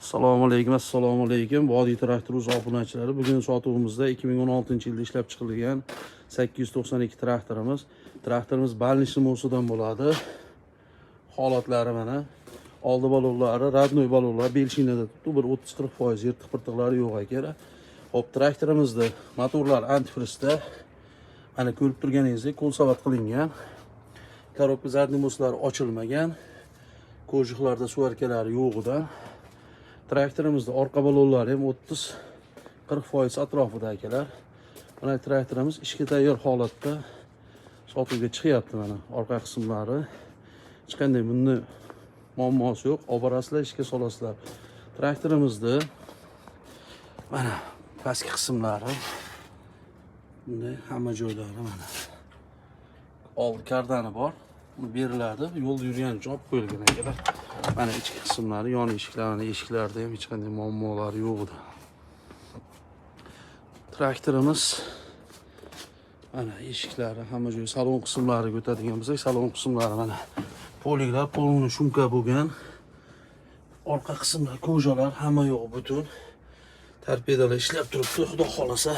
Assalomu alaykum, assalomu alaykum. Vodiy traktor uz obunachilari. Bugun sotuvimizda 2016-yilda ishlab chiqilgan 892 traktorimiz. Traktorimiz больничный мост idan bo'ladi. Holatlari mana. Oldi balonlari, родной balonlar белшина da turibdi. Bir 30-40% yirtiq pirtiqlari yo'q akalar. Xo'p, traktorimizda motorlar антифриз da. Mana, ko'rib turganingizdek, кольцевать qilingan. Коробка задний мост lari ochilmagan. Кожух larda сварка lari yo'q edi. Traktorimizda orqa balonlari ham 30-40% atrofida, akalar. Mana, traktorimiz ishga tayyor holatda sotuvga chiqyapti. Mana, orqa qismlari. Hech qanday buni muammosi yo'q. Olib borasizlar, ishga solasizlar. Traktorimizni mana pastki qismlari, bunday hamma joylari mana. Oldi kardani bor. Uni beriladi. Yo'lda yurgan uchun olib qo'yilgan, akalar. Mana ichki qismlari, yon eshiklari, eshiklarda ham hech qanday muammolar yo'q edi. Traktorimiz mana eshiklari, hamma joy, salon qismlariga o'tadigan bo'lsak, salon qismlari mana полик lar полный шумка bo'lgan. Orqa qismlar, кожа lar hamma yo'q butun. Torpedalar ishlab turibdi, xudo xolasa.